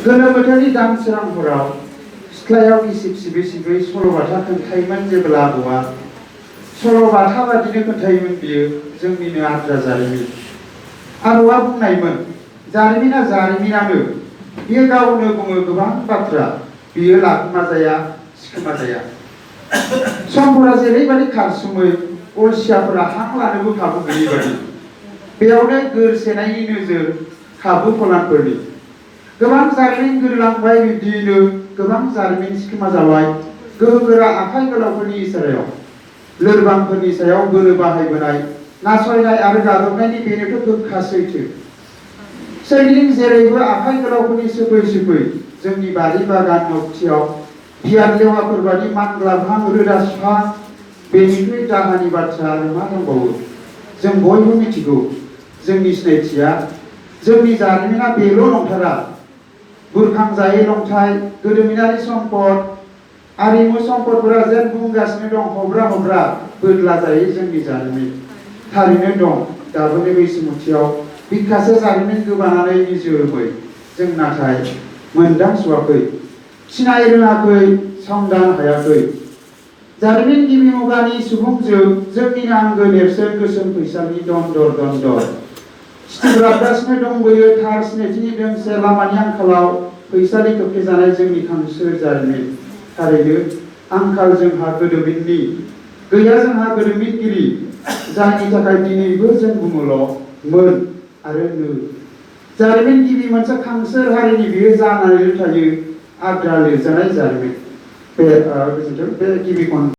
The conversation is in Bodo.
गोलोम बोथोरनि दानसोरांफोराव सिथ्लायाव गिसिब सिबै सिबै सल'बाथा खोन्थायोमोन जेब्ला आबौआ। सल'बाथा बादिनो खोन्थायोमोन बियो जोंनिनो आद्रा जारिमिन। आबौआ बुंनायमोन, जारिमिना जारिमिनानो, बियो गावनो बुङो गोबां बाथ्रा, बियो लाखुमा जाया, सिखोमा जाया। समफोरा जेरैबायदि खारसुमै, अलसियाफोरा हां लानोबो खाबु गैयै बादि। बेयावनो गोरसेनायनि नोजोर खाबु फलानफोरनि। गोबां जारिमिन गोरोलांबाय बिब्दियैनो गोबां जारिमिन सिखोमा जाबाय गोहो गोरा आखाइ गोलावफोरनि इसारायाव। लोरबांफोरनि सायाव बोलो बाहायबोनाय, नासयनाय आरो गादबनायनि बेनोथ' गोखा सैथो। सोरगिदिं जेरैबो आखाइ गोलावफोरनि सोफै सोफै जोंनि बारि बागान नबथियाव बियाद लेवाफोर बादि मानग्लाबहां रोदा सुहां, बेनिख्रुइ दाहानि बाथ्रा आरो मा दंबावो? जों बयबो मिथिगौ जोंनि सिनायथिया, जोंनि जारिमिना बेल' नंथारा। बुरखांजायै लंथाइ, गोदोमिनारि सम्पद, आरिमु सम्पदफोरा जेन बुंगासिनो दं हब्रा हब्रा बोदला जायै जोंनि जारिमिन। थारैनो दं दाबोनो बैसुमुथियाव बिखासे जारिमिन गोबानानै निजोमै, जों नाथाय मोनदांसुवाखै, सिनाय रोङाखै, संदान हायाखै। जारिमिन गिबि मुगानि सुबुंजों जोंनिनो आंगो नेरसोन गोसोम फैसालि दन्दर दन्दर सिथिब्राबगासिनो दंबोयो थार सिनायथिनि दोंसे लामानि आंखालाव फैसालि खोबथेजानाय जोंनि खांसो जारिमिन। थारैनो आंखाल जोंहा गोदोमिननि, गैया जोंहा गोदोमिनगिरि, जायनि थाखाय दिनैबो जों बुङोल' मोन आरो नो। जारिमिन गिबि मोनसे खांसोर हारिनि बियो जानानैल' थायो आद्रा लिरजानाय जारिमिन। बे गिबि खन